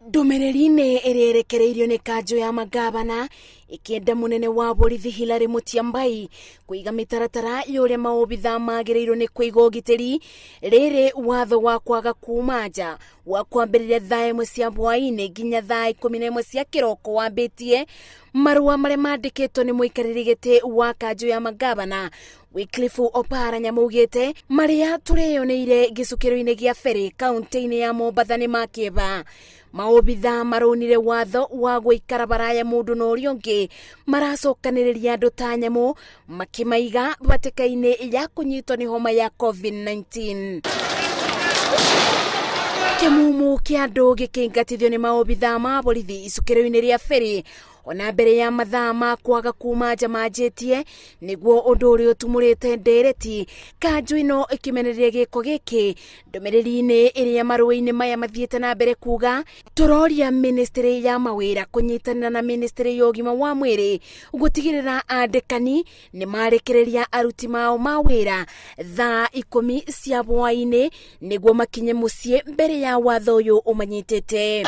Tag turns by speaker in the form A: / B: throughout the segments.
A: Ndũmĩrĩri-inĩ ĩrĩa ĩrekereirio nĩ kanjũ ya mangabana ĩkĩenda mũnene wa borithi Hilary Mutyambai kũiga mĩtaratara ya ũrĩa maobitha magĩrĩirwo nĩ kũiga ũgitĩri rĩrĩ watho wa kwaga kuma nja wa kwambĩrĩria thaa 1 cia hwaĩ-inĩ nginya thaa 11 cia kĩroko wambĩtie marũa marĩa mandĩkĩtwo nĩ mũikarĩri gĩtĩ wa kanjũ ya mangabana Wycliffe Oparanya maugĩte marĩa tũreyoneire gĩcukĩro-inĩ gĩa ferry kaunti-inĩ ya Mombatha nĩ ma kĩeva. Maobitha maronire watho wa gũikara baraya mũndũ na ũrĩa ũngĩ maracokanĩrĩria andũ ta nyamũ makĩmaiga hatĩka-inĩ ya kũnyitwo nĩ homa ya COVID-19. Kĩmumu kĩa andũ gĩkĩingatithio nĩ maobitha ma borithi icukĩro-inĩ rĩa ferry ona mbere ya mathaa ma kwaga kuma nja manjĩtie nĩguo ũndũ ũrĩa ũtumũrĩte ndereti kanjũ ĩno ĩkĩmenereria gĩko gĩkĩ ndũmĩrĩri-inĩ ĩrĩa marũa-inĩ maya mathiĩte na mbere kuga tũroria ministry ya mawĩra kũnyitanĩra na ministry ya ũgima wa mwĩrĩ gũtigĩrĩra andĩkani nĩ marekereria aruti mao ma wĩra thaa 10 cia hwaĩ-inĩ nĩguo makinye mũciĩ mbere ya watho ũyũ ũmanyitĩte.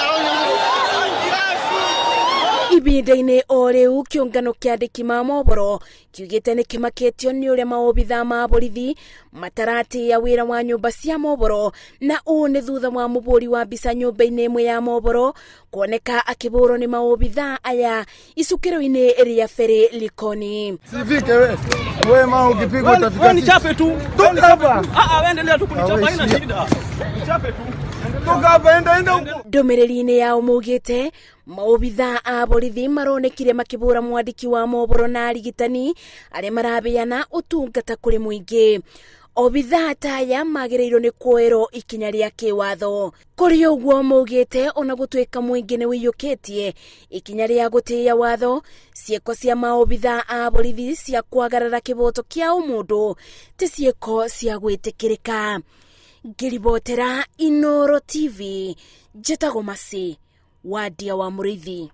A: Ibinda-inĩ o rĩu kĩũngano kĩa andĩki ma mohoro kiugĩte nĩ kĩmakĩtio nĩ ũrĩa maobitha ma borithi mataratĩĩa wĩra wa nyũmba cia mohoro, na ũũ nĩ thutha wa mũbũri wa mbica nyũmba-inĩ ĩmwe ya mohoro kuoneka akĩbũrwo nĩ maobitha aya icukĩro-inĩ rĩa ferry Likoni.
B: Sifike we. We ma ukipigwa utafika.
C: Wewe nichape tu.
B: Toka hapa.
C: Ah ah, wewe endelea tu kunichapa, haina shida. Nichape tu.
B: Toka hapa, enda enda huko.
A: Ndũmĩrĩri-inĩ yao maugĩte maobitha a borithi maronekire makĩbũra mwandĩki wa mohoro na arigitani arĩa marabeana ũtungata kũrĩ mũingĩ. Obitha ta aya magĩrĩirwo nĩ kuoerwo ikinya rĩa kĩwatho. Kũrĩ ũguo maugĩte ona gũtuĩka mũingĩ nĩ ũiyũkĩtie ikinya rĩa gũtĩĩa watho, ciĩko cia maobitha a borithi cia kwagarara kĩboto kĩa ũmũndũ ti ciĩko cia gwĩtĩkĩrĩka. Ngĩribotera Inooro TV, njĩtagwo Mercy Wandia wa Mũrĩithi.